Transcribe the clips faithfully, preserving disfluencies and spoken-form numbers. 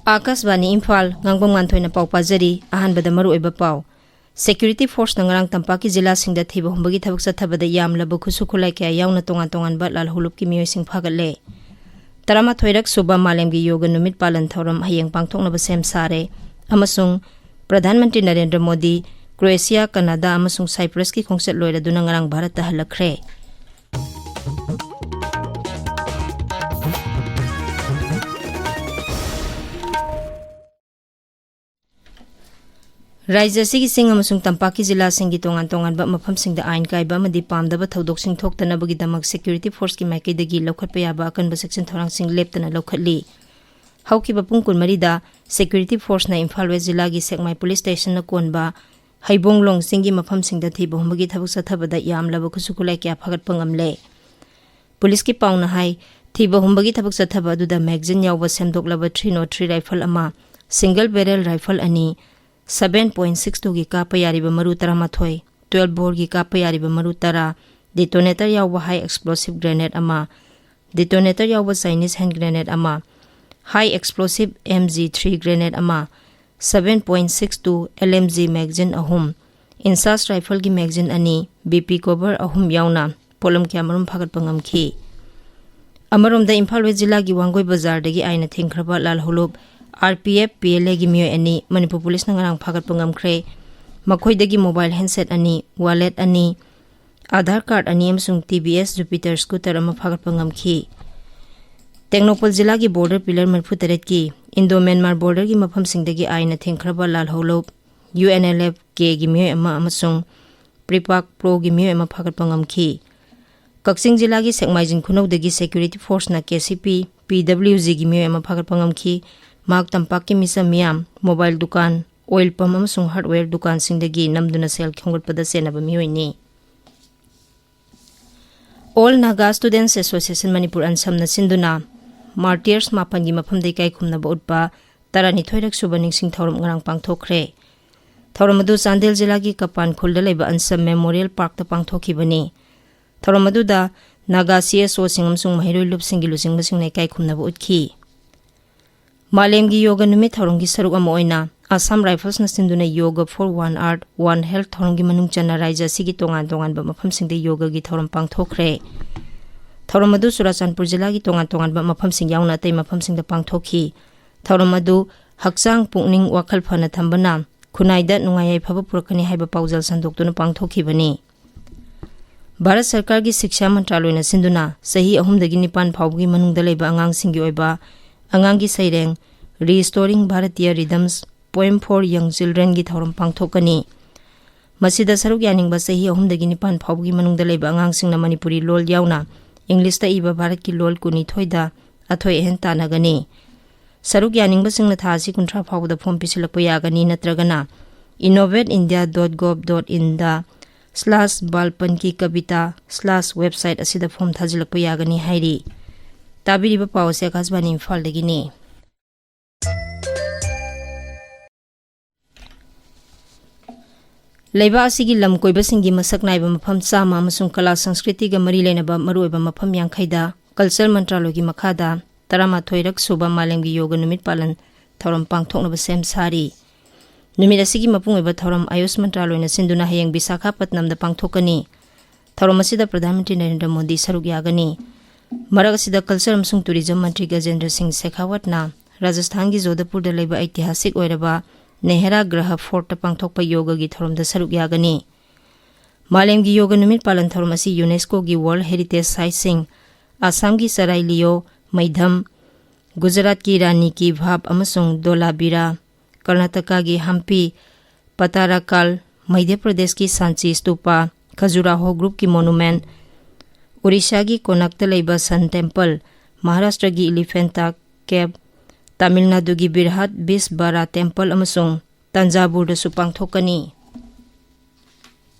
ꯑꯥꯀꯥꯁꯕꯥꯅꯤ ꯏꯝꯐꯥꯜ, ꯉꯥꯡꯕꯝ ꯉꯥꯟꯊꯣꯏꯅ ꯄꯥꯎ ꯄꯥꯖꯔꯤ꯫ ꯑꯍꯥꯟꯕꯗ ꯃꯔꯨꯑꯣꯏꯕ ꯄꯥꯎ꯫ ꯁꯦꯀ꯭ꯌꯨꯔꯤꯇꯤ ꯐꯣꯔꯁꯅ ꯉꯔꯥꯡ ꯇꯝꯄꯥꯛꯀꯤ ꯖꯤꯂꯥꯁꯤꯡꯗ ꯊꯤꯕ ꯍꯨꯝꯕꯒꯤ ꯊꯕꯛ ꯆꯠꯊꯕꯗ ꯌꯥꯝꯂꯕ ꯈꯨꯠꯁꯨ ꯈꯨꯠꯂꯥꯏ ꯀꯌꯥ ꯌꯥꯎꯅ ꯇꯣꯉꯥꯟ ꯇꯣꯉꯥꯟꯕ ꯂꯥꯜꯍꯧꯂꯨꯞꯀꯤ ꯃꯤꯑꯣꯏꯁꯤꯡ ꯐꯥꯒꯠꯂꯦ꯫ ꯇꯔꯥꯃꯥꯊꯣꯏꯔꯛ ꯁꯨꯕ ꯃꯥꯂꯦꯝꯒꯤ ꯌꯣꯒ ꯅꯨꯃꯤꯠ ꯄꯥꯂꯟ ꯊꯧꯔꯝ ꯍꯌꯦꯡ ꯄꯥꯡꯊꯣꯛꯅꯕ ꯁꯦꯝ ꯁꯥꯔꯦ꯫ ꯑꯃꯁꯨꯡ ꯄ꯭ꯔꯙꯥꯟ ꯃꯟꯇ꯭ꯔꯤ ꯅꯔꯦꯟꯗ꯭ꯔ ꯃꯣꯗꯤ ꯀ꯭ꯔꯣꯑꯦꯁꯤꯌꯥ, ꯀꯅꯥꯗꯥ ꯑꯃꯁꯨꯡ ꯁꯥꯏꯄ꯭ꯔꯁꯀꯤ ꯈꯣꯡꯆꯠ ꯂꯣꯏꯔꯗꯨꯅ ꯉꯔꯥꯡ ꯚꯥꯔꯠꯇ ꯍꯜꯂꯛꯈ꯭ꯔꯦ꯫ ꯔꯥꯖ꯭ꯌ ꯑꯁꯤꯒꯤ ꯆꯤꯡ ꯑꯃꯁꯨꯡ ꯇꯝꯄꯥꯛꯀꯤ ꯖꯤꯂꯥꯁꯤꯡꯒꯤ ꯇꯣꯉꯥꯟ ꯇꯣꯉꯥꯟꯕ ꯃꯐꯝꯁꯤꯡꯗ ꯑꯥꯏꯟ ꯀꯥꯏꯕ ꯑꯃꯗꯤ ꯄꯥꯝꯗꯕ ꯊꯧꯗꯣꯛꯁꯤꯡ ꯊꯣꯛꯇꯅꯕꯒꯤꯗꯃꯛ ꯁꯦꯀ꯭ꯌꯨꯔꯤꯇꯤ ꯐꯣꯔꯁꯀꯤ ꯃꯥꯏꯀꯩꯗꯒꯤ ꯂꯧꯈꯠꯄ ꯌꯥꯕ ꯑꯀꯟꯕ ꯆꯦꯛꯁꯤꯟ ꯊꯧꯔꯥꯡꯁꯤꯡ ꯂꯦꯞꯇꯅ ꯂꯧꯈꯠꯂꯤ꯫ ꯍꯧꯈꯤꯕ ꯄꯨꯡ ꯀꯨꯟꯃꯔꯤꯗ ꯁꯦꯀ꯭ꯌꯨꯔꯤꯇꯤ ꯐꯣꯔꯁꯅ ꯏꯝꯐꯥꯜ ꯋꯦꯁ ꯖꯤꯂꯥꯒꯤ ꯁꯦꯛꯃꯥꯏ ꯄꯨꯂꯤꯁ ꯁ꯭ꯇꯦꯁꯟꯅ ꯀꯣꯟꯕ ꯍꯩꯕꯣꯡꯂꯣꯡ ꯆꯤꯡꯒꯤ ꯃꯐꯝꯁꯤꯡꯗ ꯊꯤꯕ ꯍꯨꯝꯕꯒꯤ ꯊꯕꯛ ꯆꯠꯊꯕꯗ ꯌꯥꯝꯂꯕ ꯈꯨꯠꯁꯨ ꯈꯨꯠꯂꯥꯏ ꯀꯌꯥ ꯐꯥꯒꯠꯄ ꯉꯝꯂꯦ꯫ ꯄꯨꯂꯤꯁꯀꯤ ꯄꯥꯎꯅ ꯍꯥꯏ, ꯊꯤꯕ ꯍꯨꯝꯕꯒꯤ ꯊꯕꯛ ꯆꯠꯊꯕ ꯑꯗꯨꯗ ꯃꯦꯒꯖꯤꯟ ꯌꯥꯎꯕ ꯁꯦꯝꯗꯣꯛꯂꯕ ꯊ꯭ꯔꯤ ꯅꯣꯠ ꯊ꯭ꯔꯤ ꯔꯥꯏꯐꯜ ꯑꯃ, ꯁꯤꯡꯒꯜ ꯕꯦꯔꯦꯜ ꯔꯥꯏꯐꯜ ꯑꯅꯤ, ꯁꯚꯦꯟ ꯄꯣꯏꯟꯠ ꯁꯤꯛꯁ ꯇꯨꯒꯤ ꯀꯥꯞꯄ ꯌꯥꯔꯤꯕ ꯃꯔꯨ ꯇꯔꯥꯃꯥꯊꯣꯏ, ꯇ꯭ꯋꯦꯜꯐ ꯕꯣꯔꯒꯤ ꯀꯥꯞꯄ ꯌꯥꯔꯤꯕ ꯃꯔꯨ ꯇꯔꯥ, ꯗꯤꯇꯣꯅꯦꯇꯔ ꯌꯥꯎꯕ ꯍꯥꯏ ꯑꯦꯛꯁꯄ꯭ꯂꯣꯁꯤꯞ ꯒ꯭ꯔꯦꯅꯦꯗ ꯑꯃ, ꯗꯤꯇꯣꯅꯦꯇꯔ ꯌꯥꯎꯕ ꯆꯥꯏꯅꯤꯁ ꯍꯦꯟ ꯒ꯭ꯔꯦꯅꯦꯗ ꯑꯃ, ꯍꯥꯏ ꯑꯦꯛꯁꯄ꯭ꯂꯣꯁꯤꯞ ꯑꯦꯝ ꯖꯤ ꯊ꯭ꯔꯤ ꯒ꯭ꯔꯦꯅꯦꯗ ꯑꯃ, seven point six two L M G magazine ꯑꯍꯨꯝ, ꯏꯟꯁꯥꯁ ꯔꯥꯏꯐꯜꯒꯤ ꯃꯦꯒꯖꯤꯟ ꯑꯅꯤ, ꯕꯤ ꯄꯤ ꯀꯣꯚꯔ ꯑꯍꯨꯝ ꯌꯥꯎꯅ ꯄꯣꯠꯂꯝ ꯀꯌꯥꯃꯔꯨꯝ ꯐꯥꯒꯠꯄ ꯉꯝꯈꯤ꯫ ꯑꯃꯔꯣꯝꯗ, ꯏꯝꯐꯥꯜ ꯋꯦꯁ ꯖꯤꯂꯥꯒꯤ ꯋꯥꯡꯒꯣꯏ ꯕꯖꯥꯔꯗꯒꯤ ꯑꯥꯏꯟꯅ ꯊꯤꯡꯈ꯭ꯔꯕ ꯂꯥꯜꯍꯧꯂꯨꯞ R P F P L ꯑꯦꯒꯤ ꯃꯤꯑꯣꯏ ꯑꯅꯤ ꯃꯅꯤꯄꯨꯔ ꯄꯨꯂꯤꯁꯅ ꯉꯔꯥꯡ ꯐꯥꯒꯠꯄ ꯉꯝꯈ꯭ꯔꯦ꯫ ꯃꯈꯣꯏꯗꯒꯤ ꯃꯣꯕꯥꯏꯜ ꯍꯦꯟꯁꯦꯠ ꯑꯅꯤ, ꯋꯥꯂꯦꯠ ꯑꯅꯤ, ꯑꯥꯙꯥꯔ ꯀꯥꯔꯗ ꯑꯅꯤ ꯑꯃꯁꯨꯡ ꯇꯤ ꯚꯤ ꯑꯦꯁ ꯖꯨꯄꯤꯇꯔ ꯁ꯭ꯀꯨꯇꯔ ꯑꯃ ꯐꯥꯒꯠꯄ ꯉꯝꯈꯤ꯫ ꯇꯦꯡꯅꯧꯄꯜ ꯖꯤꯂꯥꯒꯤ ꯕꯣꯔꯗꯔ ꯄꯤꯂꯔ ꯃꯔꯤꯐꯨ ꯇꯔꯦꯠꯀꯤ ꯏꯟꯗꯣ ꯃ꯭ꯌꯥꯟꯃꯥꯔ ꯕꯣꯔꯗꯔꯒꯤ ꯃꯐꯝꯁꯤꯡꯗꯒꯤ ꯑꯥꯏꯟꯅ ꯊꯤꯡꯈ꯭ꯔꯕ ꯂꯥꯜꯍꯧꯂꯨꯞ ꯌꯨ ꯑꯦꯟ ꯑꯦꯜ ꯑꯦꯐ ꯀꯦꯒꯤ ꯃꯤꯑꯣꯏ ꯑꯃ ꯑꯃꯁꯨꯡ ꯄ꯭ꯔꯤꯄꯥꯛ ꯄ꯭ꯔꯣꯒꯤ ꯃꯤꯑꯣꯏ ꯑꯃ ꯐꯥꯒꯠꯄ ꯉꯝꯈꯤ꯫ ꯀꯛꯆꯤꯡ ꯖꯤꯂꯥꯒꯤ ꯁꯦꯛꯃꯥꯏꯖꯤꯡ ꯈꯨꯅꯧꯗꯒꯤ ꯁꯦꯀ꯭ꯌꯨꯔꯤꯇꯤ ꯐꯣꯔꯁꯅ ꯀꯦ ꯁꯤ ꯄꯤ, ꯄꯤ ꯗꯕ꯭ꯂꯤꯎ ꯖꯤꯒꯤ ꯃꯤꯑꯣꯏ ꯑꯃ ꯐꯥꯒꯠꯄ ꯉꯝꯈꯤ꯫ ꯃꯍꯥꯛ ꯇꯝꯄꯥꯛꯀꯤ ꯃꯤꯆꯝ ꯃꯤꯌꯥꯝ, ꯃꯣꯕꯥꯏꯜ ꯗꯨꯀꯥꯟ, ꯑꯣꯏꯜ ꯄꯝ ꯑꯃꯁꯨꯡ ꯍꯥꯔꯗꯋꯦꯌꯔ ꯗꯨꯀꯥꯟꯁꯤꯡꯗꯒꯤ ꯅꯝꯗꯨꯅ ꯁꯦꯜ ꯈꯣꯝꯒꯠꯄꯗ ꯆꯦꯟꯅꯕ ꯃꯤꯑꯣꯏꯅꯤ꯫ ꯑꯣꯜ ꯅꯥꯒꯥ ꯁ꯭ꯇꯨꯗꯦꯟꯠꯁ ꯑꯦꯁꯣꯁꯤꯌꯦꯁꯟ ꯃꯅꯤꯄꯨꯔ, ꯑꯟꯁꯝꯅ ꯁꯤꯟꯗꯨꯅ ꯃꯥꯔꯇꯤꯌꯔꯁ ꯃꯥꯄꯟꯒꯤ ꯃꯐꯝꯗ ꯏꯀꯥꯏ ꯈꯨꯝꯅꯕ ꯎꯠꯄ ꯇꯔꯥꯅꯤꯊꯣꯏꯔꯛ ꯁꯨꯕ ꯅꯤꯡꯁꯤꯡ ꯊꯧꯔꯝ ꯉꯔꯥꯡ ꯄꯥꯡꯊꯣꯛꯈ꯭ꯔꯦ꯫ ꯊꯧꯔꯝ ꯑꯗꯨ ꯆꯥꯟꯗꯦꯜ ꯖꯤꯂꯥꯒꯤ ꯀꯄꯥꯟ ꯈꯨꯜꯗ ꯂꯩꯕ ꯑꯟꯁꯝ ꯃꯦꯃꯣꯔꯤꯌꯦꯜ ꯄꯥꯔꯛꯇ ꯄꯥꯡꯊꯣꯛꯈꯤꯕꯅꯤ꯫ ꯊꯧꯔꯝ ꯑꯗꯨꯗ ꯅꯥꯒꯥ ꯁꯤ ꯑꯦꯁ ꯑꯣꯁꯤꯡ ꯑꯃꯁꯨꯡ ꯃꯍꯩꯔꯣꯏ ꯂꯨꯞꯁꯤꯡꯒꯤ ꯂꯨꯆꯤꯡꯕꯁꯤꯡꯅ ꯏꯀꯥꯏ ꯈꯨꯝꯅꯕ ꯎꯠꯈꯤ꯫ ꯃꯥꯂꯦꯝꯒꯤ ꯌꯣꯒ ꯅꯨꯃꯤꯠ ꯊꯧꯔꯝꯒꯤ ꯁꯔꯨꯛ ꯑꯃ ꯑꯣꯏꯅ Assam Riflesꯅ ꯁꯤꯟꯗꯨꯅ ꯌꯣꯒ for One Earth, One Health ꯊꯧꯔꯝꯒꯤ ꯃꯅꯨꯡ ꯆꯟꯅ ꯔꯥꯏꯖ꯭ꯌ ꯑꯁꯤꯒꯤ ꯇꯣꯉꯥꯟ ꯇꯣꯉꯥꯟꯕ ꯃꯐꯝꯁꯤꯡꯗ ꯌꯣꯒꯒꯤ ꯊꯧꯔꯝ ꯄꯥꯡꯊꯣꯛꯈ꯭ꯔꯦ꯫ ꯊꯧꯔꯝ ꯑꯗꯨ ꯆꯨꯔꯥꯆꯥꯟꯄꯨꯔ ꯖꯤꯂꯥꯒꯤ ꯇꯣꯉꯥꯟ ꯇꯣꯉꯥꯟꯕ ꯃꯐꯝꯁꯤꯡ ꯌꯥꯎꯅ ꯑꯇꯩ ꯃꯐꯝꯁꯤꯡꯗ ꯄꯥꯡꯊꯣꯛꯈꯤ꯫ ꯊꯧꯔꯝ ꯑꯗꯨ ꯍꯛꯆꯥꯡ ꯄꯨꯛꯅꯤꯡ ꯋꯥꯈꯜ ꯐꯅ ꯊꯝꯕꯅ ꯈꯨꯟꯅꯥꯏꯗ ꯅꯨꯡꯉꯥꯏ ꯌꯥꯏꯐꯕ ꯄꯨꯔꯛꯀꯅꯤ ꯍꯥꯏꯕ ꯄꯥꯎꯖꯦꯜ ꯁꯟꯗꯣꯛꯇꯨꯅ ꯄꯥꯡꯊꯣꯛꯈꯤꯕꯅꯤ꯫ ꯚꯥꯔꯠ ꯁꯔꯀꯥꯔꯒꯤ ꯁꯤꯛꯁꯥ ꯃꯟꯇ꯭ꯔꯥꯂꯣꯏꯅ ꯁꯤꯟꯗꯨꯅ ꯆꯍꯤ ꯑꯍꯨꯝꯗꯒꯤ ꯅꯤꯄꯥꯟ ꯐꯥꯎꯕꯒꯤ ꯃꯅꯨꯡꯗ ꯂꯩꯕ ꯑꯉꯥꯡꯁꯤꯡꯒꯤ ꯑꯣꯏꯕ ꯑꯉꯥꯡꯒꯤ ꯁꯩꯔꯦꯡ Restoring Bharatiya Rhythms, Poem for Young Childrenꯒꯤ ꯊꯧꯔꯝ ꯄꯥꯡꯊꯣꯛꯀꯅꯤ꯫ ꯃꯁꯤꯗ ꯁꯔꯨꯛ ꯌꯥꯅꯤꯡꯕ ꯆꯍꯤ ꯑꯍꯨꯝꯗꯒꯤ ꯅꯤꯄꯥꯟ ꯐꯥꯎꯕꯒꯤ ꯃꯅꯨꯡꯗ ꯂꯩꯕ ꯑꯉꯥꯡꯁꯤꯡꯅ ꯃꯅꯤꯄꯨꯔꯤ ꯂꯣꯜ ꯌꯥꯎꯅ ꯏꯪꯂꯤꯁꯇ ꯏꯕ ꯚꯥꯔꯠꯀꯤ ꯂꯣꯜ ꯀꯨꯟꯅꯤꯊꯣꯏꯗ ꯑꯊꯣꯏ ꯑꯍꯦꯟ ꯇꯥꯟꯅꯒꯅꯤ꯫ ꯁꯔꯨꯛ ꯌꯥꯅꯤꯡꯕꯁꯤꯡꯅ ꯊꯥ ꯑꯁꯤ ꯀꯨꯟꯊ꯭ꯔꯥ ꯐꯥꯎꯕꯗ ꯐꯣꯝ ꯄꯤꯁꯤꯜꯂꯛꯄ ꯌꯥꯒꯅꯤ, ꯅꯠꯇ꯭ꯔꯒꯅ innovateindia.gov.inꯗ/balpankikavita/website ꯑꯁꯤꯗ ꯐꯣꯝ ꯊꯥꯖꯤꯜꯂꯛꯄ ꯌꯥꯒꯅꯤ ꯍꯥꯏꯔꯤ꯫ ꯇꯥꯕꯤꯔꯤꯕ ꯄꯥꯎ ꯑꯁꯤ ꯑꯀꯥꯁꯕꯥꯅꯤ ꯏꯝꯐꯥꯜꯗꯒꯤꯅꯤ꯫ ꯂꯩꯕꯥꯛ ꯑꯁꯤꯒꯤ ꯂꯝ ꯀꯣꯏꯕꯁꯤꯡꯒꯤ ꯃꯁꯛ ꯅꯥꯏꯕ ꯃꯐꯝ ꯆꯥꯝꯃ ꯑꯃꯁꯨꯡ ꯀꯂꯥ ꯁꯪꯁꯀ꯭ꯔꯤꯇꯤꯒ ꯃꯔꯤ ꯂꯩꯅꯕ ꯃꯔꯨꯑꯣꯏꯕ ꯃꯐꯝ ꯌꯥꯡꯈꯩꯗ ꯀꯜꯆꯔ ꯃꯟꯇ꯭ꯔꯥꯂꯣꯏꯒꯤ ꯃꯈꯥꯗ ꯇꯔꯥꯃꯥꯊꯣꯏꯔꯛ ꯁꯨꯕ ꯃꯥꯂꯦꯝꯒꯤ ꯌꯣꯒ ꯅꯨꯃꯤꯠ ꯄꯥꯂꯟ ꯊꯧꯔꯝ ꯄꯥꯡꯊꯣꯛꯅꯕ ꯁꯦꯝ ꯁꯥꯔꯤ꯫ ꯅꯨꯃꯤꯠ ꯑꯁꯤꯒꯤ ꯃꯄꯨꯡ ꯑꯣꯏꯕ ꯊꯧꯔꯝ ꯑꯌꯨꯁ ꯃꯟꯇ꯭ꯔꯥꯂꯣꯏꯅ ꯁꯤꯟꯗꯨꯅ ꯍꯌꯦꯡ ꯕꯤꯁꯥꯈꯥꯄꯠꯅꯝꯗ ꯄꯥꯡꯊꯣꯛꯀꯅꯤ꯫ ꯊꯧꯔꯝ ꯑꯁꯤꯗ ꯄ꯭ꯔꯙꯥꯟ ꯃꯟꯇ꯭ꯔꯤ ꯅꯔꯦꯟꯗ꯭ꯔ ꯃꯣꯗꯤ ꯁꯔꯨꯛ ꯌꯥꯒꯅꯤ꯫ ꯃꯔꯛ ꯑꯁꯤꯗ ꯀꯜꯆꯔ ꯑꯃꯁꯨꯡ ꯇꯨꯔꯤꯖꯝ ꯃꯟꯇ꯭ꯔꯤ ꯒꯖꯦꯟꯗ꯭ꯔ ꯁꯤꯡ ꯁꯦꯈꯥꯋꯠꯅ ꯔꯥꯖꯁꯊꯥꯟꯒꯤ ꯖꯣꯙꯄꯨꯔꯗ ꯂꯩꯕ ꯑꯩꯇꯤꯍꯥꯁꯤꯛ ꯑꯣꯏꯔꯕ ꯅꯦꯍꯔꯥ ꯒ꯭ꯔꯍ ꯐꯣꯔꯠꯇ ꯄꯥꯡꯊꯣꯛꯄ ꯌꯣꯒꯒꯤ ꯊꯧꯔꯝꯗ ꯁꯔꯨꯛ ꯌꯥꯒꯅꯤ꯫ ꯃꯥꯂꯦꯝꯒꯤ ꯌꯣꯒ ꯅꯨꯃꯤꯠ ꯄꯥꯂꯟ ꯊꯧꯔꯝ ꯑꯁꯤ ꯌꯨꯅꯦꯁꯀꯣꯒꯤ ꯋꯥꯔꯜꯗ ꯍꯦꯔꯤꯇꯦꯖ ꯁꯥꯏꯠꯁꯤꯡ, ꯑꯁꯥꯝꯒꯤ ꯆꯔꯥꯏꯂꯤꯑꯣ ꯃꯩꯙꯝ, ꯒꯨꯖꯔꯥꯠꯀꯤ ꯔꯥꯅꯤ ꯀꯤ ꯚꯥꯕ ꯑꯃꯁꯨꯡ ꯗꯣꯂꯥꯕꯤꯔꯥ, ꯀꯔꯅꯥꯇꯀꯥꯒꯤ ꯍꯝꯄꯤ, ꯄꯇꯥꯔꯥꯀꯥꯜ, ꯃꯙ꯭ꯌ ꯄ꯭ꯔꯗꯦꯁꯀꯤ ꯁꯥꯟꯆꯤ ꯁ꯭ꯇꯨꯄꯥ, ꯈꯖꯨꯔꯥꯍꯣ ꯒ꯭ꯔꯨꯞꯀꯤ ꯃꯣꯅꯨꯃꯦꯟ, ꯑꯣꯔꯤꯁꯥꯒꯤ ꯀꯣꯅꯥꯛꯇ ꯂꯩꯕ ꯁꯟ ꯇꯦꯝꯄꯜ, ꯃꯍꯥꯔꯥꯁꯇ꯭ꯔꯒꯤ ꯏꯂꯤꯐꯦꯟꯇꯥ ꯀꯦꯞ, ꯇꯥꯃꯤꯜ ꯅꯥꯗꯨꯒꯤ ꯕꯤꯔꯍꯥꯠ ꯕꯤꯁꯕꯥꯔꯥ ꯇꯦꯝꯄꯜ ꯑꯃꯁꯨꯡ ꯇꯟꯖꯥꯕꯨꯔꯗꯁꯨ ꯄꯥꯡꯊꯣꯛꯀꯅꯤ꯫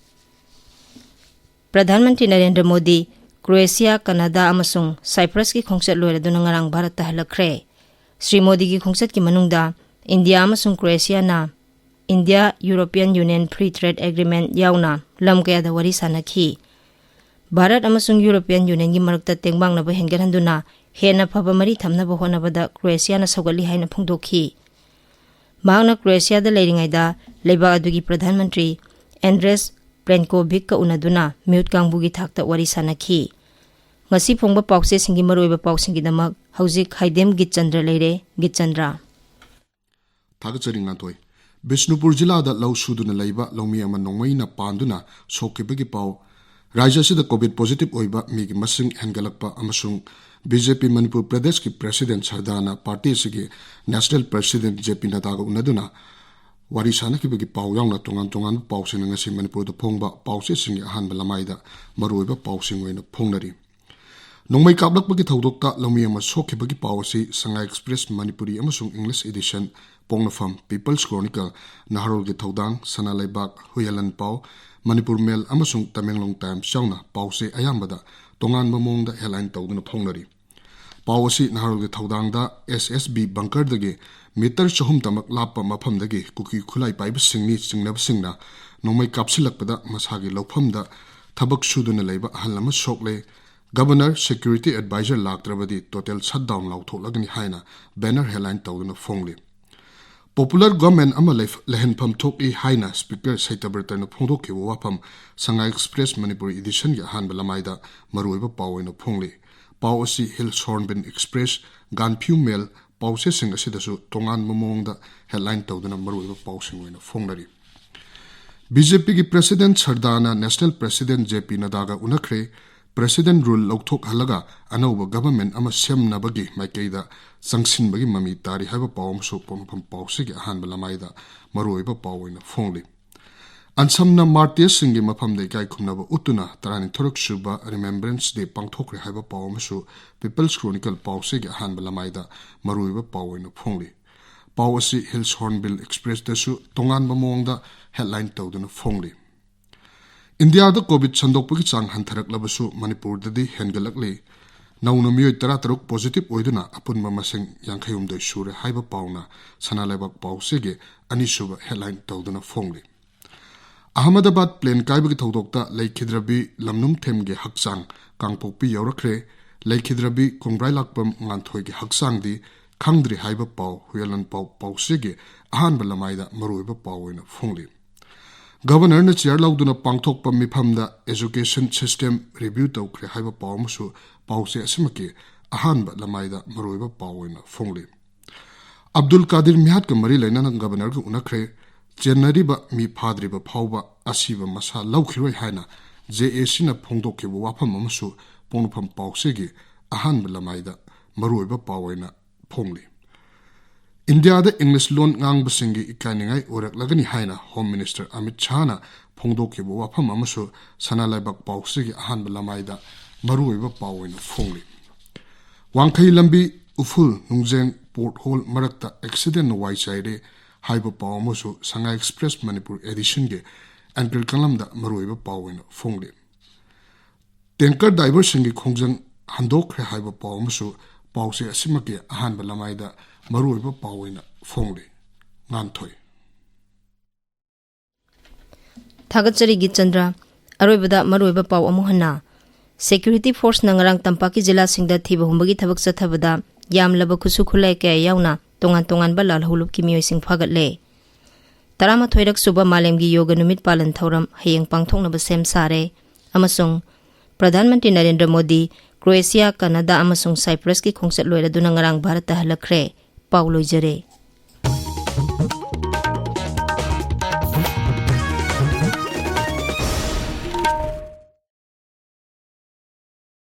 ꯄ꯭ꯔꯙꯥꯟ ꯃꯟꯇ꯭ꯔꯤ ꯅꯔꯦꯟꯗ꯭ꯔ ꯃꯣꯗꯤ ꯀ꯭ꯔꯣꯑꯦꯁꯤꯌꯥ, ꯀꯅꯥꯗꯥ ꯑꯃꯁꯨꯡ ꯁꯥꯏꯄ꯭ꯔꯁꯀꯤ ꯈꯣꯡꯆꯠ ꯂꯣꯏꯔꯗꯨꯅ ꯉꯔꯥꯡ ꯚꯥꯔꯠꯇ ꯍꯜꯂꯛꯈ꯭ꯔꯦ꯫ ꯁ꯭ꯔꯤ ꯃꯣꯗꯤꯒꯤ ꯈꯣꯡꯆꯠꯀꯤ ꯃꯅꯨꯡꯗ ꯏꯟꯗꯤꯌꯥ ꯑꯃꯁꯨꯡ ꯀ꯭ꯔꯣꯑꯦꯁꯤꯌꯥꯅ India European Union Free Trade Agreement ꯌꯥꯎꯅ ꯂꯝ ꯀꯌꯥꯗ ꯋꯥꯔꯤ ꯁꯥꯟꯅꯈꯤ꯫ ꯚꯥꯔꯠ ꯑꯃꯁꯨꯡ ꯌꯨꯔꯣꯄꯤꯌꯟ ꯌꯨꯅꯤꯌꯟꯒꯤ ꯃꯔꯛꯇ ꯇꯦꯡꯕꯥꯡꯅꯕ ꯍꯦꯟꯒꯠꯍꯟꯗꯨꯅ ꯍꯦꯟꯅ ꯐꯕ ꯃꯔꯤ ꯊꯝꯅꯕ ꯍꯣꯠꯅꯕꯗ ꯀ꯭ꯔꯣꯑꯦꯁꯤꯌꯥꯅ ꯁꯧꯒꯠꯂꯤ ꯍꯥꯏꯅ ꯐꯣꯡꯗꯣꯛꯈꯤ꯫ ꯃꯍꯥꯛꯅ ꯀ꯭ꯔꯣꯑꯦꯁꯤꯌꯥꯗ ꯂꯩꯔꯤꯉꯩꯗ ꯂꯩꯕꯥꯛ ꯑꯗꯨꯒꯤ ꯄ꯭ꯔꯙꯥꯟ ꯃꯟꯇ꯭ꯔꯤ ꯑꯦꯟꯗ꯭ꯔꯦꯁ ꯄ꯭ꯂꯦꯟꯀꯣꯚꯤꯛꯀ ꯎꯅꯗꯨꯅ ꯃꯤꯍꯨꯠ ꯀꯥꯡꯕꯨꯒꯤ ꯊꯥꯛꯇ ꯋꯥꯔꯤ ꯁꯥꯅꯈꯤ꯫ ꯉꯁꯤ ꯐꯣꯡꯕ ꯄꯥꯎꯆꯦꯁꯤꯡꯒꯤ ꯃꯔꯨꯑꯣꯏꯕ ꯄꯥꯎꯁꯤꯡꯒꯤꯗꯃꯛ ꯍꯧꯖꯤꯛ ꯍꯥꯏꯗꯦꯝ ꯒꯤꯠꯆꯟꯗ꯭ꯔ ꯂꯩꯔꯦ꯫ ꯒꯤꯠꯆꯟꯗ꯭ꯔ꯫ ꯊꯥꯒꯠꯆꯔꯤ ꯉꯥꯟꯊꯣꯏ꯫ ꯕꯤꯁꯅꯨꯄꯨꯔ ꯖꯤꯂꯥꯗ ꯂꯧ ꯁꯨꯗꯨꯅ ꯂꯩꯕ ꯂꯧꯃꯤ ꯑꯃ ꯅꯣꯡꯃꯩꯅ ꯄꯥꯟꯗꯨꯅ ꯁꯣꯛꯈꯤꯕꯒꯤ ꯄꯥꯎ꯫ ꯔꯥꯖ꯭ꯌ ꯑꯁꯤꯗ ꯀꯣꯚꯤꯗ ꯄꯣꯖꯤꯇꯤꯚ ꯑꯣꯏꯕ ꯃꯤꯒꯤ ꯃꯁꯤꯡ ꯍꯦꯟꯒꯠꯂꯛꯄ ꯑꯃꯁꯨꯡ ꯕꯤ ꯖꯦ ꯄꯤ ꯃꯅꯤꯄꯨꯔ ꯄ꯭ꯔꯗꯦꯁꯀꯤ ꯄ꯭ꯔꯦꯁꯤꯗꯦꯟꯠ ꯁꯔꯗꯥꯅ ꯄꯥꯔꯇꯤ ꯑꯁꯤꯒꯤ ꯅꯦꯁꯅꯦꯜ ꯄ꯭ꯔꯦꯁꯤꯗꯦꯟꯠ ꯖꯦ ꯄꯤ ꯅꯗꯥꯒ ꯎꯅꯗꯨꯅ ꯋꯥꯔꯤ ꯁꯥꯅꯈꯤꯕꯒꯤ ꯄꯥꯎ ꯌꯥꯎꯅ ꯇꯣꯉꯥꯟ ꯇꯣꯉꯥꯟꯕ ꯄꯥꯎꯁꯤꯡꯅ ꯉꯁꯤ ꯃꯅꯤꯄꯨꯔꯗ ꯐꯣꯡꯕ ꯄꯥꯎꯆꯦꯁꯤꯡꯒꯤ ꯑꯍꯥꯟꯕ ꯂꯃꯥꯏꯗ ꯃꯔꯨꯑꯣꯏꯕ ꯄꯥꯎꯁꯤꯡ ꯑꯣꯏꯅ ꯐꯣꯡꯅꯔꯤ꯫ ꯅꯣꯡꯃꯩ ꯀꯥꯞꯂꯛꯄꯒꯤ ꯊꯧꯗꯣꯛꯇ ꯂꯧꯃꯤ ꯑꯃ ꯁꯣꯛꯈꯤꯕꯒꯤ ꯄꯥꯎ ꯑꯁꯤ ꯁꯉꯥꯏ ꯑꯦꯛꯁꯄ꯭ꯔꯦꯁ ꯃꯅꯤꯄꯨꯔꯤ ꯑꯃꯁꯨꯡ ꯏꯪꯂꯤꯁ ꯏꯗꯤꯁꯟ, ꯄꯣꯛꯅꯐꯝ, ꯄꯤꯄꯜꯁ ꯀ꯭ꯔꯣꯅꯤꯀꯜ, ꯅꯍꯥꯔꯣꯜꯒꯤ ꯊꯧꯗꯥꯡ, ꯁꯅꯥ ꯂꯩꯕꯥꯛ, ꯍꯨꯏꯌꯦꯜꯂꯟ ꯄꯥꯎ, ꯃꯅꯤꯄꯨꯔ ꯃꯦꯜ ꯑꯃꯁꯨꯡ ꯇꯃꯦꯡꯂꯣꯡ ꯇꯥꯏꯝꯁ ꯌꯥꯎꯅ ꯄꯥꯎꯆꯦ ꯑꯌꯥꯝꯕꯗ ꯇꯣꯉꯥꯟꯕ ꯃꯑꯣꯡꯗ ꯍꯦꯗꯂꯥꯏꯟ ꯇꯧꯗꯨꯅ ꯐꯣꯡꯅꯔꯤ꯫ ꯄꯥꯎ ꯑꯁꯤ ꯅꯍꯥꯔꯣꯜꯒꯤ ꯊꯧꯗꯥꯡꯗ ꯑꯦꯁ ꯑꯦꯁ ꯕꯤ ꯕꯪꯀꯔꯗꯒꯤ ꯃꯤꯇꯔ ꯆꯍꯨꯝ ꯇꯃꯛ ꯂꯥꯞꯄ ꯃꯐꯝꯗꯒꯤ ꯀꯨꯀꯤ ꯈꯨꯠꯂꯥꯏ ꯄꯥꯏꯕꯁꯤꯡꯅꯤ ꯆꯤꯡꯅꯕꯁꯤꯡꯅ ꯅꯣꯡꯃꯩ ꯀꯥꯞꯁꯤꯜꯂꯛꯄꯗ ꯃꯁꯥꯒꯤ ꯂꯧꯐꯝꯗ ꯊꯕꯛ ꯁꯨꯗꯨꯅ ꯂꯩꯕ ꯑꯍꯜ ꯑꯃ ꯁꯣꯛꯂꯦ꯫ Governor, security adviser ꯂꯥꯛꯇ꯭ꯔꯕꯗꯤ total shutdown ꯂꯥꯎꯊꯣꯛꯂꯒꯅꯤ ꯍꯥꯏꯅ ꯕꯦꯅꯔ ꯍꯦꯗꯂꯥꯏꯟ ꯇꯧꯗꯨꯅ ꯐꯣꯡꯂꯤ꯫ ꯄꯣꯄꯨꯂꯔ ꯒꯚꯔꯟꯃꯦꯟꯠ ꯑꯃ ꯂꯩꯐ-, ꯂꯩꯍꯟꯐꯝ ꯊꯣꯛꯏ ꯍꯥꯏꯅ ꯁ꯭ꯄꯤꯀꯔ ꯁꯩꯇꯕ꯭ꯔꯇꯅ ꯐꯣꯡꯗꯣꯛꯈꯤꯕ ꯋꯥꯐꯝ ꯁꯉꯥꯏ ꯑꯦꯛꯁꯄ꯭ꯔꯦꯁ ꯃꯅꯤꯄꯨꯔ ꯏꯗꯤꯁꯟꯒꯤ ꯑꯍꯥꯟꯕ ꯂꯃꯥꯏꯗ ꯃꯔꯨꯑꯣꯏꯕ ꯄꯥꯎ ꯑꯣꯏꯅ ꯐꯣꯡꯂꯤ꯫ ꯄꯥꯎ ꯑꯁꯤ ꯍꯤꯜꯁ ꯍꯣꯔꯟꯕꯤꯜ ꯑꯦꯛꯁꯄ꯭ꯔꯦꯁ, ꯒꯥꯟꯐꯤꯌꯨ ꯃꯦꯜ ꯄꯥꯎꯆꯦꯁꯤꯡ ꯑꯁꯤꯗꯁꯨ ꯇꯣꯉꯥꯟꯕ ꯃꯑꯣꯡꯗ ꯍꯦꯗꯂꯥꯏꯟ ꯇꯧꯗꯨꯅ ꯃꯔꯨꯑꯣꯏꯕ ꯄꯥꯎꯁꯤꯡ ꯑꯣꯏꯅ ꯐꯣꯡꯅꯔꯤ꯫ ꯕꯤ ꯖꯦ ꯄꯤꯒꯤ ꯄ꯭ꯔꯦꯁꯤꯗꯦꯟꯠ ꯁꯔꯗꯥꯅ ꯅꯦꯁꯅꯦꯜ ꯄ꯭ꯔꯦꯁꯤꯗꯦꯟꯠ ꯖꯦ ꯄꯤ ꯅꯗꯥꯒ ꯎꯅꯈ꯭ꯔꯦ꯫ ꯄ꯭ꯔꯦꯁꯤꯗꯦꯟꯠ ꯔꯨꯜ ꯂꯧꯊꯣꯛꯍꯜꯂꯒ ꯑꯅꯧꯕ ꯒꯚꯔꯟꯃꯦꯟꯠ ꯑꯃ ꯁꯦꯝꯅꯕꯒꯤ ꯃꯥꯏꯀꯩꯗ ꯆꯪꯁꯤꯟꯕꯒꯤ ꯃꯃꯤ ꯇꯥꯔꯤ ꯍꯥꯏꯕ ꯄꯥꯎ ꯑꯃꯁꯨ ꯄꯣꯛꯅꯐꯝ ꯄꯥꯎꯆꯦꯒꯤ ꯑꯍꯥꯟꯕ ꯂꯃꯥꯏꯗ ꯃꯔꯨꯑꯣꯏꯕ ꯄꯥꯎ ꯑꯣꯏꯅ ꯐꯣꯡꯂꯤ꯫ ꯑꯟꯁꯝꯅ ꯃꯥꯔꯇꯤꯌꯔꯁꯤꯡꯒꯤ ꯃꯐꯝꯗ ꯏꯀꯥꯏ ꯈꯨꯝꯅꯕ ꯎꯠꯇꯨꯅ ꯇꯔꯥꯅꯤꯊꯣꯏꯔꯛ ꯁꯨꯕ ꯔꯤꯃꯦꯝꯕ꯭ꯔꯦꯟꯁ ꯗꯦ ꯄꯥꯡꯊꯣꯛꯈ꯭ꯔꯦ ꯍꯥꯏꯕ ꯄꯥꯎ ꯑꯃꯁꯨ ꯄꯤꯄꯜꯁ ꯀ꯭ꯔꯣꯅꯤꯀꯜ ꯄꯥꯎꯆꯦꯒꯤ ꯑꯍꯥꯟꯕ ꯂꯃꯥꯏꯗ ꯃꯔꯨꯑꯣꯏꯕ ꯄꯥꯎ ꯑꯣꯏꯅ ꯐꯣꯡꯂꯤ꯫ ꯄꯥꯎ ꯑꯁꯤ ꯍꯤꯜꯁ ꯍꯣꯔꯟꯕꯤꯜ ꯑꯦꯛꯁꯄ꯭ꯔꯦꯁꯇꯁꯨ ꯇꯣꯉꯥꯟꯕ ꯃꯑꯣꯡꯗ ꯍꯦꯗꯂꯥꯏꯟ ꯇꯧꯗꯨꯅ ꯐꯣꯡꯂꯤ꯫ ꯏꯟꯗꯤꯌꯥꯗ ꯀꯣꯚꯤꯗ ꯁꯟꯗꯣꯛꯄꯒꯤ ꯆꯥꯡ ꯍꯟꯊꯔꯛꯂꯕꯁꯨ ꯃꯅꯤꯄꯨꯔꯗꯗꯤ ꯍꯦꯟꯒꯠꯂꯛꯂꯤ꯫ ꯅꯧꯅ ꯃꯤꯑꯣꯏ ꯇꯔꯥꯇꯔꯨꯛ ꯄꯣꯖꯤꯇꯤꯚ ꯑꯣꯏꯗꯨꯅ ꯑꯄꯨꯟꯕ ꯃꯁꯤꯡ ꯌꯥꯡꯈꯩꯍꯨꯝꯗꯣꯏ ꯁꯨꯔꯦ ꯍꯥꯏꯕ ꯄꯥꯎꯅ ꯁꯅꯥ ꯂꯩꯕꯥꯛ ꯄꯥꯎꯆꯦꯒꯤ ꯑꯅꯤꯁꯨꯕ ꯍꯦꯗꯂꯥꯏꯟ ꯇꯧꯗꯨꯅ ꯐꯣꯡꯂꯤ꯫ ꯑꯍꯃꯗꯥꯕꯥꯗ ꯄ꯭ꯂꯦꯟ ꯀꯥꯏꯕꯒꯤ ꯊꯧꯗꯣꯛꯇ ꯂꯩꯈꯤꯗ꯭ꯔꯕꯤ ꯂꯝꯅꯨꯝꯊꯦꯝꯒꯤ ꯍꯛꯆꯥꯡ ꯀꯥꯡꯄꯣꯛꯄꯤ ꯌꯧꯔꯛꯈ꯭ꯔꯦ꯫ ꯂꯩꯈꯤꯗ꯭ꯔꯕꯤ ꯀꯣꯡꯕ꯭ꯔꯥꯏꯂꯥꯛꯄꯝ ꯉꯥꯟꯊꯣꯏꯒꯤ ꯍꯛꯆꯥꯡꯗꯤ ꯈꯪꯗ꯭ꯔꯤ ꯍꯥꯏꯕ ꯄꯥꯎ ꯍꯨꯌꯦꯜꯂꯟꯄꯥꯎ ꯄꯥꯎꯆꯦꯒꯤ ꯑꯍꯥꯟꯕ ꯂꯃꯥꯏꯗ ꯃꯔꯨꯑꯣꯏꯕ ꯄꯥꯎ ꯑꯣꯏꯅ ꯐꯣꯡꯂꯤ꯫ ꯒꯕꯔꯅꯔꯅ ꯆꯤꯌꯥꯔ ꯂꯧꯗꯨꯅ ꯄꯥꯡꯊꯣꯛꯄ ꯃꯤꯐꯝꯗ education system review ꯇꯧꯈ꯭ꯔꯦ ꯍꯥꯏꯕ ꯄꯥꯎ ꯑꯃꯁꯨ ꯄꯥꯎꯆꯦ ꯑꯁꯤꯃꯛꯀꯤ ꯑꯍꯥꯟꯕ ꯂꯃꯥꯏꯗ ꯃꯔꯨꯑꯣꯏꯕ ꯄꯥꯎ ꯑꯣꯏꯅ ꯐꯣꯡꯂꯤ꯫ ꯑꯕꯗꯨꯜ ꯀꯥꯗꯤꯔ ꯃꯤꯍꯥꯠꯀ ꯃꯔꯤ ꯂꯩꯅꯅ ꯒꯕꯔꯅꯔꯒ ꯎꯅꯈ꯭ꯔꯦ꯫ ꯆꯦꯟꯅꯔꯤꯕ ꯃꯤ ꯐꯥꯗ꯭ꯔꯤꯕ ꯐꯥꯎꯕ ꯑꯁꯤꯕ ꯃꯁꯥ ꯂꯧꯈꯤꯔꯣꯏ ꯍꯥꯏꯅ JACꯅ ꯐꯣꯡꯗꯣꯛꯈꯤꯕ ꯋꯥꯐꯝ ꯑꯃꯁꯨ ꯄꯣꯛꯅꯐꯝ ꯄꯥꯎꯆꯦꯒꯤ ꯑꯍꯥꯟꯕ ꯂꯃꯥꯏꯗ ꯃꯔꯨꯑꯣꯏꯕ ꯄꯥꯎ ꯑꯣꯏꯅ ꯐꯣꯡꯂꯤ꯫ ꯏꯟꯗꯤꯌꯥꯗ ꯏꯪꯂꯤꯁ ꯂꯣꯟ ꯉꯥꯡꯕꯁꯤꯡꯒꯤ ꯏꯀꯥꯏꯅꯤꯡꯉꯥꯏ ꯑꯣꯏꯔꯛꯂꯒꯅꯤ ꯍꯥꯏꯅ ꯍꯣꯝ ꯃꯤꯅꯤꯁꯇꯔ ꯑꯃꯤꯠ ꯁꯥꯍꯅ ꯐꯣꯡꯗꯣꯛꯈꯤꯕ ꯋꯥꯐꯝ ꯑꯃꯁꯨ ꯁꯅꯥ ꯂꯩꯕꯥꯛ ꯄꯥꯎꯆꯦꯒꯤ ꯑꯍꯥꯟꯕ ꯂꯃꯥꯏꯗ ꯃꯔꯨꯑꯣꯏꯕ ꯄꯥꯎ ꯑꯣꯏꯅ ꯐꯣꯡꯂꯤ꯫ ꯋꯥꯡꯈꯩ ꯂꯝꯕꯤ ꯎꯐꯨꯜ ꯅꯨꯡꯖꯦꯡ ꯄꯣꯠ ꯍꯣꯜ ꯃꯔꯛꯇ ꯑꯦꯛꯁꯤꯗꯦꯟꯅ ꯋꯥꯏ ꯆꯥꯏꯔꯦ ꯍꯥꯏꯕ ꯄꯥꯎ ꯑꯃꯁꯨ ꯁꯉꯥꯏ ꯑꯦꯛꯁꯄ꯭ꯔꯦꯁ ꯃꯅꯤꯄꯨꯔ ꯑꯦꯗꯤꯁꯟꯒꯤ ꯑꯦꯡꯀꯔ ꯀꯂꯝꯗ ꯃꯔꯨꯑꯣꯏꯕ ꯄꯥꯎ ꯑꯣꯏꯅ ꯐꯣꯡꯂꯤ꯫ ꯇꯦꯡꯀꯔ ꯗ꯭ꯔꯥꯏꯚꯔꯁꯤꯡꯒꯤ ꯈꯣꯡꯖꯪ ꯍꯟꯗꯣꯛꯈ꯭ꯔꯦ ꯍꯥꯏꯕ ꯄꯥꯎ ꯑꯃꯁꯨ ꯄꯥꯎꯆꯦ ꯑꯁꯤꯃꯛꯀꯤ ꯑꯍꯥꯟꯕ ꯂꯃꯥꯏꯗ ꯃꯔꯨꯑꯣꯏꯕ ꯄꯥꯎ ꯑꯣꯏꯅ ꯐꯣꯡꯂꯤ꯫ ꯉꯥꯟꯊꯣꯏ꯫ ꯊꯥꯒꯠꯆꯔꯤ ꯒꯤꯆꯟꯗ꯭ꯔ꯫ ꯑꯔꯣꯏꯕꯗ ꯃꯔꯨꯑꯣꯏꯕ ꯄꯥꯎ ꯑꯃꯨꯛ ꯍꯟꯅ꯫ ꯁꯦꯀ꯭ꯌꯨꯔꯤꯇꯤ ꯐꯣꯔꯁꯅ ꯉꯔꯥꯡ ꯇꯝꯄꯥꯛꯀꯤ ꯖꯤꯂꯥꯁꯤꯡꯗ ꯊꯤꯕ ꯍꯨꯝꯕꯒꯤ ꯊꯕꯛ ꯆꯠꯊꯕꯗ ꯌꯥꯝꯂꯕ ꯈꯨꯠꯁꯨ ꯈꯨꯠꯂꯥꯏ ꯀꯌꯥ ꯌꯥꯎꯅ ꯇꯣꯉꯥꯟ ꯇꯣꯉꯥꯟꯕ ꯂꯥꯜꯍꯧꯂꯨꯞꯀꯤ ꯃꯤꯑꯣꯏꯁꯤꯡ ꯐꯥꯒꯠꯂꯦ꯫ ꯇꯔꯥꯃꯥꯊꯣꯏꯔꯛ ꯁꯨꯕ ꯃꯥꯂꯦꯝꯒꯤ ꯌꯣꯒ ꯅꯨꯃꯤꯠ ꯄꯥꯂꯟ ꯊꯧꯔꯝ ꯍꯌꯦꯡ ꯄꯥꯡꯊꯣꯛꯅꯕ ꯁꯦꯝ ꯁꯥꯔꯦ꯫ ꯑꯃꯁꯨꯡ ꯄ꯭ꯔꯙꯥꯟ ꯃꯟꯇ꯭ꯔꯤ ꯅꯔꯦꯟꯗ꯭ꯔ ꯃꯣꯗꯤ ꯀ꯭ꯔꯣꯑꯦꯁꯤꯌꯥ, ꯀꯅꯥꯗꯥ ꯑꯃꯁꯨꯡ ꯁꯥꯏꯄ꯭ꯔꯁꯀꯤ ꯈꯣꯡꯆꯠ ꯂꯣꯏꯔꯗꯨꯅ ꯉꯔꯥꯡ ꯚꯥꯔꯠꯇ ꯍꯜꯂꯛꯈ꯭ꯔꯦ꯫ ꯄꯥꯎ ꯂꯣꯏꯖꯔꯦ꯫